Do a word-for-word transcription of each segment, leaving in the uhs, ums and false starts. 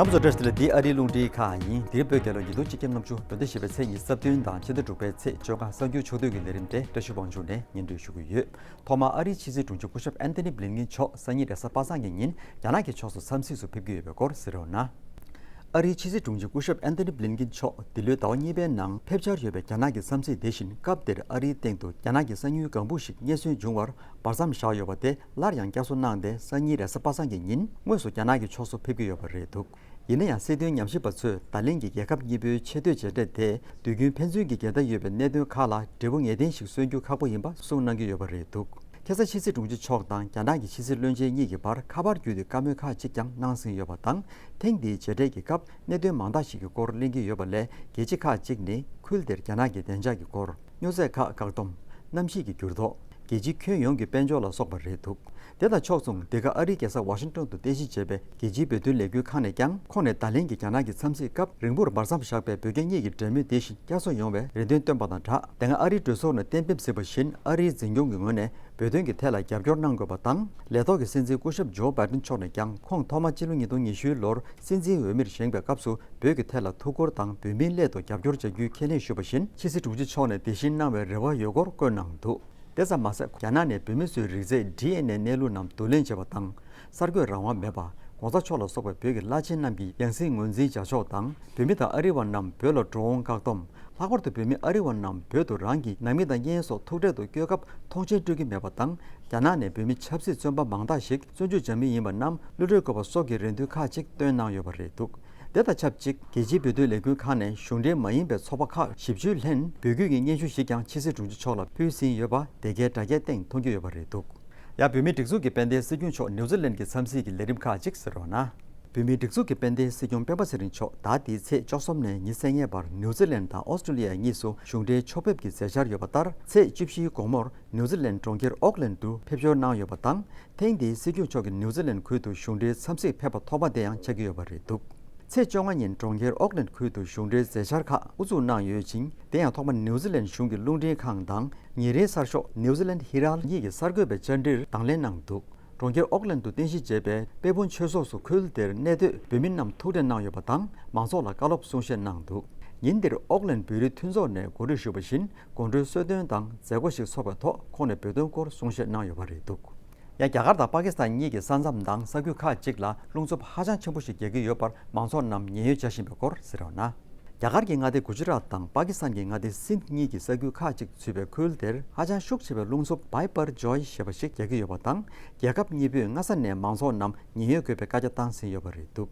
རྣམ་པ་ཚོ་བཀྲ་ཤིས་བདེ་ལེགས། འདི་ཨ་རིའི་རླུང་འཕྲིན་ཁང་ཡིན། འདིར་བོད་རྒྱལ་ལོ་ཉིས་སྟོང་ཆིག་བརྒྱ་ལྔ་བཅུ་བོད་ཟླ་བཞི་པའི་ཚེས་ཉི་ཤུ་རྩ་བདུན་དང་ཕྱི་ཟླ་དྲུག་པའི་ཚེས་བཅོ་ལྔ་གསར་འགྱུར་ཕྱོགས་བསྡུས་ཀྱི་ལས་རིམ་དེ་བཀྲ་ཤིས་དབང་ཕྱུག་ནས་སྙན་སྒྲོན་ཞུ་གི་ཡོད། ཐོག་མར་ཨ་རིའི་ཕྱི་སྲིད་དྲུང་ཆེ་སྐུ་ཞབས་ཨན་ཐོ་ནི་བྷི་ལིན་ཀིན་མཆོག་སང་ཉིན་རེས་གཟའ་པ་སངས་ཀྱི་ཉིན་རྒྱ་ནག་གི་ཕྱོགས་སུ་འཚམས་གཟིགས་སུ་ཕེབས་ཀྱི་ཡོད་པའི་སྐོར་གཟིགས་རོགས་གནང་། ཨ་རིའི་ཕྱི་སྲིད་དྲུང་ཆེ་སྐུ་ཞབས་ཨན་ཐོ་ནི་བྷི་ལིན་ཀིན་མཆོག་འདི་ལོའི་ཟླ་བ་གཉིས་པའི་ནང་ཕེབས་འཆར་ཡོད་པའི་རྒྱ་ནག་གི་འཚམས་གཟིགས་དེ་བཞིན་སྐབས་དེར་ཨ་རིའི་སྟེང་དུ་རྒྱ་ནག་གི་གསང་ཉུལ་ལྒང་བུ་ཞིག་རྙེད་སོན་བྱུང་བར་བར་མཚམས་བཞག་ཡོད་པ་དེ་སླར་ཡང་བསྐྱར་གསོ་གནང་སྟེ་སང་ཉིན་རེས་གཟའ་པ་སངས་ཀྱི་ཉིན་དངོས་སུ་རྒྱ་ནག་གི་ཕྱོགས་སུ་ཕེབས་ཀྱི་ཡོད་པ་རེད་འདུག། ཡིན་ན་ཡང་སྲིད་དོན་ཉམས་ཞིབ་པ་ཚོས་ད་ལན་གྱི་རྒྱལ་ཁབ་གཉིས་པོའི་ཆེས་མཐོའི་མཇལ་འཕྲད་དེ་དུས་རྒྱུན་ཕན་ཚུན་གྱི་འགལ་ཟླ་ཡོད་པའི་གནད་དོན་ཁག་ལ་འབྲས་བུ་ངེས་གཏན་ཞིག་སོན་རྒྱུ་ཁག་པོ་ཡིན་པ་གསུངས་གནང་གི་ཡོད་པ་རེད་འདུག། ཁ་སང་ཕྱི་སྲིད་དྲུང་ཆེ་མཆོག་དང་རྒྱ་ནག་གི་ཕྱི་སྲིད་བློན་ཆེན་གཉིས་ཀྱི་བར་ཁ་པར་བརྒྱུད་དེ་བཀའ་མོལ་ཁག་ཅིག་ཀྱང་གནང་ཟིན་ཡོད་པ་དང་། ཐེངས་འདིའི་མཇལ་འཕྲད་ཀྱི་སྐབས་གནད་དོན་མང་དག་ཞིག་གི་སྐོར་གླེང་གི་ཡོད་པ་ལས། རྒྱལ་སྤྱི་ཁག་ཅིག་ནས་ཁུལ་དེར་རྒྱ་ནག་གི་བདེ་འཇགས་ཀྱི་སྐོར། སྨྱོ་རྫས་ཁག་བཀག་སྡོམ། གནམ་གཤིས་ཀྱི་འགྱུར་ལྡོག། རྒྱལ་སྤྱིའི་ཁྱོན་ཡོངས་ཀྱི་དཔལ་འབྱོར་ལ་སོགས་པ་རེད་འདུག། དེ་དང་ཕྱོགས་མཚུངས། འདི་ག་ཨ་རིའི་རྒྱལ་ས་ཝ་ཤིང་ཏོན་དུ་རྟེན་གཞི་བྱས་པའི་རྒྱལ་སྤྱིའི་བོད་དོན་ལས་འགུལ་ཁང་ནས་ཀྱང་། ཁོང་ནས་ད་ལན་གྱི་རྒྱ་ནག་གི་འཚམས་གཟིགས་སྐབས་རིང་པོར་བར་མཚམས་བཞག་པའི་བོད་རྒྱ་གཉིས་ཀྱི་འབྲེལ་མོལ་དེ་བཞིན་བསྐྱར་གསོ་ཡོང་བའི་རེ་འདུན་བཏོན་པ་དང་སྦྲགས། དེ་སྔ་ཨ་རིའི་གྲོས་ཚོགས་ནས་གཏན་འབེབས་ཟིན་པ་བཞིན། ཨ་རིའི་འཛིན་སྐྱོང་གི་ངོས་ནས་བོད་དོན་གྱི་ཐད་ལ་རྒྱབ་སྐྱོར་གནང་དགོས་པ་དང་། ལས་ཐོག་གི་སྲིད་འཛིན་སྐུ་ཞབས་ཇོ་བྷའི་ཏིན་མཆོག་ནས་ཀྱང་། ཁོང་ཐོག་མ་སྤྱི་ལོ་ཉིས་སྟོང་ཉི་ཤུའི་ལོར་སྲིད་འཛིན་འོས་མིར་བཞེངས་པའི་སྐབས་སུ། བོད་ཀྱི་ཐད་ལ་ཐུགས་ཁུར་དང་། བོད་མིའི་སླད་དུ་རྒྱབ་སྐྱོར་བྱ་རྒྱུའི་ཁས་ལེན་ཞུས་པ་བཞིན། ཕྱི་སྲིད་དྲུང་ཆེ་མཆོག་ནས་དེ་བཞིན་གནང་བའི་རེ་བ་ཡོད་སྐོར་བཀོད་གནང་འདུག། དེ་ཙམ་མ་ཟད། རྒྱ་ནག་ནས་བོད་མི་ཚོའི་རིགས་རྫས་ཌི་ཨེན་ཨེ་གནས་ལུགས་རྣམས་བསྡུ་ལེན་བྱས་པ་དང་། གསར་འགོད་རང་དབང་མེད་པ། ༸གོང་ས་མཆོག་ལ་སོགས་པའི་བོད་ཀྱི་བླ་ཆེན་རྣམས་ཀྱི་ཡང་སྲིད་ངོས་འཛིན་བྱ་ཕྱོགས་དང་། བོད་མི་དང་ཨ་རི་བ་རྣམས་བོད་ལ་འགྲོ་འོང་བཀག་སྡོམ། ལྷག་པར་དུ་བོད་མི་ཨ་རི་བ་རྣམས་བོད་དུ་རང་གི་ནང་མི་དང་གཉེན་སོགས་ཐུག་འཕྲད་དུ་བསྐྱོད་སྐབས་མཐོང་མཆན་སྤྲོད་ཀྱི་མེད་པ་དང་། རྒྱ་ནག་ནས་བོད་མི་ཆབ་སྲིད་བཙོན་པ་མང་དག་ཞིག་བཙོན་འཇུག་བྱ་མུས་ཡིན་པ་རྣམས་གློད་གྲོལ་དགོས་པ་སོགས་ཀྱི་རེ་འདུན་ཁག་ཅིག་བཏོན་གནང་ཡོད་པ་རེད་འདུག། དེ་དང་ཆབས་ཅིག། རྒྱལ་སྤྱིའི་བོད་དོན་ལས་འགུལ་ཁང་ནས་གཞུང་འབྲེལ་མ་ཡིན་པའི་ཚོགས་པ་ཁག་བཞི་བཅུ་ལྷན་འབོད་སྐུལ་གྱི་སྙན་ཞུ་ཞིག་ཀྱང་ཕྱི་སྲིད་དྲུང་ཆེ་མཆོག་ལ་ཕུལ་ཟིན་ཡོད་པ་དེ་གའི་དྲ་རྒྱའི་སྟེང་མཐོང་རྒྱུ་ཡོད་པ་རེད་འདུག། ཡང་བོད་མིའི་སྒྲིག་འཛུགས་ཀྱི་དཔལ་ལྡན་སྲིད་སྐྱོང་མཆོག་ནིའུ་ཛི་ལན་གྱི་འཚམས་གཟིགས་ཀྱི་ལས་རིམ་ཁག་ཅིག་གཟིགས་རོགས་གནང་། བོད་མིའི་སྒྲིག་འཛུགས་ཀྱི་དཔལ་ལྡན་སྲིད་སྐྱོང་སྤེན་པ་ཚེ་རིང་མཆོག་ཟླ་འདིའི་ཚེས་བཅུ་གསུམ་ནས་ཉི་ཤུ་རྩ་ལྔའི་བར་ནིའུ་ཛི་ལན་དང་ཨོ་སི་ཀྲི་ལི་ཡ་གཉིས་སུ་གཞུང་འབྲེལ་ཕྱོགས་ཕེབས་ཀྱི་མཛད་འཆར་ཡོད་པ་ལྟར། ཚེས་བཅུ་བཞིའི་དགོང་མོར་ནིའུ་ཛི་ལན་གྲོང་ཁྱེར་ཨོག་ལན་དུ་ཕེབས་འབྱོར་གནང་ཡོད་པ་དང་། ཐེངས་འདིའི་སྲིད་སྐྱོང་མཆོག་གི་ནིའུ་ཛི་ལན་ཁུལ་དུ་གཞུང་འབྲེལ་འཚམས་གཟིགས་ཕེབས་པ་ཐོག་མ་དེ་ཡང་ཆགས་ཀྱི་ཡོད་པ་རེད་འདུག། ཚེས་བཅོ་ལྔ་ཉིན་གྲོང་ཁྱེར་ཨོག་ལན་ཁུལ་དུ་གཞུང་འབྲེལ་མཛད་འཆར་ཁག་དབུ་འཛུགས་གནང་ཡོད་ཅིང་། དེ་ཡང་ཐོག་མ་ནིའུ་ཛི་ལན་གཞུང་གི་རླུང་འཕྲིན་ཁང་དང་ཉིན་རེའི་གསར་ཤོག་ནིའུ་ཛི་ལན་ཧི་རལ་གཉིས་ཀྱི་གསར་འགོད་པའི་བཅར་འདྲིར་དང་ལེན་གནང་འདུག། གྲོང་ཁྱེར་ཨོག་ལན་དུ་རྟེན་གཞི་བྱས་པའི་དཔལ་སྤུངས་ཆོས་ཚོགས་སུ་ཁུལ་དེར་གནས་སྡོད་བོད་མི་རྣམས་ཐུག་འཕྲད་གནང་ཡོད་པ་དང་། མང་ཚོགས་ལ་བཀའ་སློབ་གསུང་བཤད་གནང་འདུག། ཉིན་འདིར་ཨོག་ལན་བོད་རིགས་མཐུན་ཚོགས་ནས་གོ་སྒྲིག་ཞུས་པ་བཞིན། དགོང་དྲོའི་གསོལ་སྟོན་དང་མཛད་སྒོ་ཞིག་ཚོགས་པའི་ཐོག་ཁོང་ནས་བོད་དོན་སྐོར་གསུང་བཤད་གནང་ཡོད་པ་རེད་འདུག། ཡང་རྒྱ་གར་དང་པ་ཀི་སི་ཐན་གཉིས་ཀྱི་ས་མཚམས་དང་ས་ཁུལ་ཁག་ཅིག་ལ་རླུང་འཚུབ་ཧ་ཅང་ཆེན་པོ་ཞིག་རྒྱག་གི་ཡོད་པར་མང་ཚོགས་རྣམས་ཉེན་གཡོལ་བྱ་བཞིན་པའི་སྐོར་གཟིགས་རོགས་གནང་། རྒྱ་གར་གྱི་མངའ་སྡེ་གུ་ཇི་རཱཏ་དང་པ་ཀི་སི་ཐན་གྱི་མངའ་སྡེ་སིན་གཉིས་ཀྱི་ས་ཁུལ་ཁག་ཅིག་ཚུད་པའི་ཁུལ་དེར་ཧ་ཅང་ཤུགས་ཆེ་བའི་རླུང་འཚུབ་བྷའི་པར་ཇོའི་ཞེས་པ་ཞིག་རྒྱག་གི་ཡོད་པ་དང་། རྒྱལ་ཁབ་གཉིས་པོས་སྔ་ས་ནས་མང་ཚོགས་རྣམས་ཉེན་གཡོལ་དགོས་པའི་བཀའ་རྒྱ་བཏང་ཟིན་ཡོད་པ་རེད་འདུག།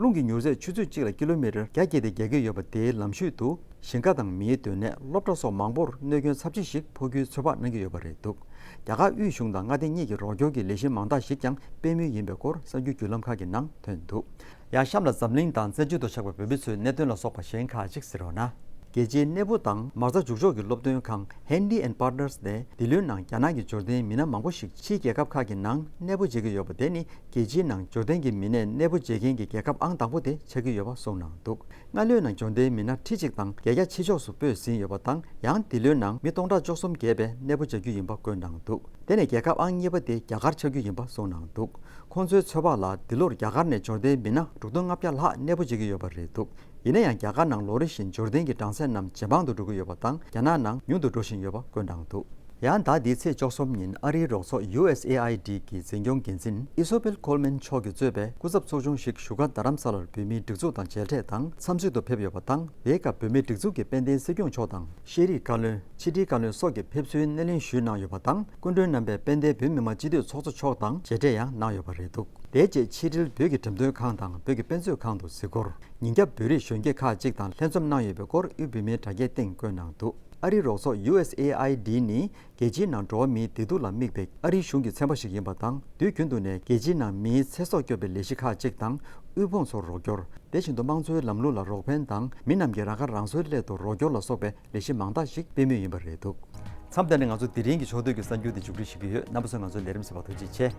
རླུང་གི་མྱུར་ཚད་ཆུ་ཚོད་གཅིག་ལ་ཀི་ལོ་མི་ཊར་བརྒྱ་བརྒལ་ཏེ་རྒྱག་གི་ཡོད་པ་དེའི་ལམ་ཤུལ་དུ། ཞིང་ཁ་དང་མིའི་སྡོད་གནས། སློབ་གྲྭ་སོགས་མང་པོར་གནོད་སྐྱོན་ཚབས་ཆེ་ཞིག་ཕོག་རྒྱུའི་ཚོད་དཔག་གནང་གི་ཡོད་པ་རེད་འདུག། རྒྱ་གར་དབུས་གཞུང་དང་མངའ་སྡེ་གཉིས་ཀྱི་རོགས་སྐྱོར་གྱི་ལས་གཞི་མང་དག་ཞིག་ཀྱང་སྤེལ་མུས་ཡིན་པའི་སྐོར་གསར་འགྱུར་བརྒྱུད་ལམ་ཁག་གི་ནང་ཐོན་འདུག། ཡང་གཤམ་ལ་འཛམ་གླིང་དང་བཙན་བྱོལ་དུ་ཆགས་པའི་བོད་མི་ཚོའི་གནད་དོན་ལ་སོགས་པ་གཞན་ཁག་ཅིག་གཟིགས་རོགས་གནང་། རྒྱལ་སྤྱིའི་གནས་སྤོ་དང་མ་རྩ་འཇུག་ཕྱོགས་ཀྱི་སློབ་སྟོན་ཁང་Handy and Partners ནས་འདི་ལོའི་ནང་རྒྱ་ནག་གི་འབྱོར་ལྡན་མི་སྣ་མང་པོ་ཞིག་ཕྱིའི་རྒྱལ་ཁབ་ཁག་གི་ནང་གནས་སྤོ་བྱེད་ཀྱི་ཡོད་པ་དེ་ནི། རྒྱལ་སྤྱིའི་ནང་འབྱོར་ལྡན་གྱི་མི་སྣས་གནས་སྤོ་བྱེད་མཁན་གྱི་རྒྱལ་ཁབ་ཨང་དང་པོ་དེ་ཆགས་ཀྱི་ཡོད་པ་གསུངས་གནང་འདུག། སྔ་ལོའི་ནང་འབྱོར་ལྡན་མི་སྣ་ཁྲི་གཅིག་དང་བརྒྱད་བརྒྱ་ཕྱི་ཕྱོགས་སུ་སྤོས་ཟིན་ཡོད་པ་དང་། ཡང་འདི་ལོའི་ནང་མི་སྟོང་ཕྲག་བཅུ་གསུམ་བརྒལ་བས་གནས་སྤོ་བྱ་རྒྱུ་ཡིན་པ་བཀོད་གནང་འདུག། དེ་ནས་རྒྱལ་ཁབ་ཨང་གཉིས་པ་དེ་རྒྱ་གར་ཆགས་རྒྱུ་ཡིན་པ་གསུངས་གནང་འདུག། ཁོང་ཚོའི་ཚོད་དཔག་ལ་འདི་ལོར་རྒྱ་གར་ནས་འབྱོར་ལྡན་མི་སྣ་དྲུག་སྟོང་ལྔ་བརྒྱ་ལྷག་གནས་སྤོ་བྱེད་ཀྱི་ཡོད་པ་རེད་འདུག། ཡིན་ན་ཡང་རྒྱ་གར་ནང་ལོ་རེ་བཞིན་འབྱོར་ལྡན་གྱི་གྲངས་ཚད་རྣམས་ཇེ་མང་དུ་འགྲོ་གི་ཡོད་པ་དང་། རྒྱ་ནག་ནང་ཉུང་དུ་འགྲོ་བཞིན་ཡོད་པ་བཀོད་གནང་འདུག། ཡང་ཟླ་འདིའི་ཚེས་བཅུ་གསུམ་ཉིན་ཨ་རིའི་རོགས་ཚོགས་ཡུ་ཨེས་ཨེ་ཨའི་ཌི་གི་འཛིན་སྐྱོང་འགན་འཛིན་ཨི་སོ་བེལ་ཁོལ་མན་མཆོག་གིས་གཙོས་པའི་སྐུ་ཚབ་ཚོགས་ཆུང་ཞིག་བཞུགས་སྒར་རྡ་རམ་ས་ལར་བོད་མིའི་སྒྲིག་འཛུགས་དང་མཇལ་འཕྲད་དང་འཚམས་གཟིགས་དུ་ཕེབས་ཡོད་པ་དང་། དེའི་སྐབས་བོད་མིའི་སྒྲིག་འཛུགས་ཀྱི་དཔལ་ལྡན་སྲིད་སྐྱོང་མཆོག་དང་། ཤེས་རིག་བཀའ་བློན། ཕྱི་དྲིལ་བཀའ་བློན་སོགས་ཀྱིས་ཕེབས་བསུའི་སྣེ་ལེན་ཞུས་གནང་ཡོད་པ་དང་། སྐུ་མགྲོན་རྣམ་པས་དཔལ་ལྡན་བོད་མི་མང་སྤྱི་འཐུས་ཚོགས་གཙོ་མཆོག་དང་མཇལ་འཕྲད་ཡང་གནང་ཡོད་པ་རེད་འདུག། དེའི་རྗེས་ཕྱི་དྲིལ་བོད་ཀྱི་འགྲེམས་སྟོན་ཁང་དང་བོད་ཀྱི་དཔེ་མཛོད་ཁང་དུ་གཟིགས་སྐོར། ཉིན་རྒྱབ་བོད་རིགས་གཞོན་སྐྱེས་ཁག་ཅིག་དང་ལྷན་འཛོམས་གནང་ཡོད་པའི་སྐོར་དབུས་བོད་མིའི་དྲ་རྒྱའི་སྟེང་བཀོད་གནང་འདུག། ཨ་རིའི་རོགས་ཚོགས་ཡུ་ཨེས་ཨེ་ཨའི་ཌི་ནི་རྒྱལ་སྤྱིའི་ནང་འགྲོ་བ་མིའི་བདེ་སྡུག་ལ་དམིགས་པའི་ཨ་རིའི་གཞུང་གི་ཚན་པ་ཞིག་ཡིན་པ་དང་། དུས་རྒྱུན་དུ་ནས་རྒྱལ་སྤྱིའི་ནང་མིའི་ཚེ་སྲོག་སྐྱོབ་པའི་ལས་གཞི་ཁག་ཅིག་དང་། དབུལ་ཕོངས་ཚོར་རོགས་སྐྱོར། དེ་བཞིན་དུ་དམངས་གཙོའི་ལམ་ལུགས་ལ་རོགས་ཕན་དང་། མི་རྣམས་ཀྱི་རང་ཁ་རང་གསོའི་སླད་དུ་རོགས་སྐྱོར་ལ་སོགས་པའི་ལས་གཞི་མང་དག་ཞིག་སྤེལ་མུས་ཡིན་པ་རེད་འདུག། མཚམས་འདི་ནས་ང་ཚོ་དེ་རིང་གི་ཕྱོགས་བསྡུས་ཀྱི་གསར་འགྱུར་དེ་མཇུག་སྒྲིལ་ཞུ་གི་ཡོད། རྣམ་པ་ཚོས་ང་ཚོའི་ལས་རིམ་གསན་པར་ཐུགས་རྗེ་ཆེ།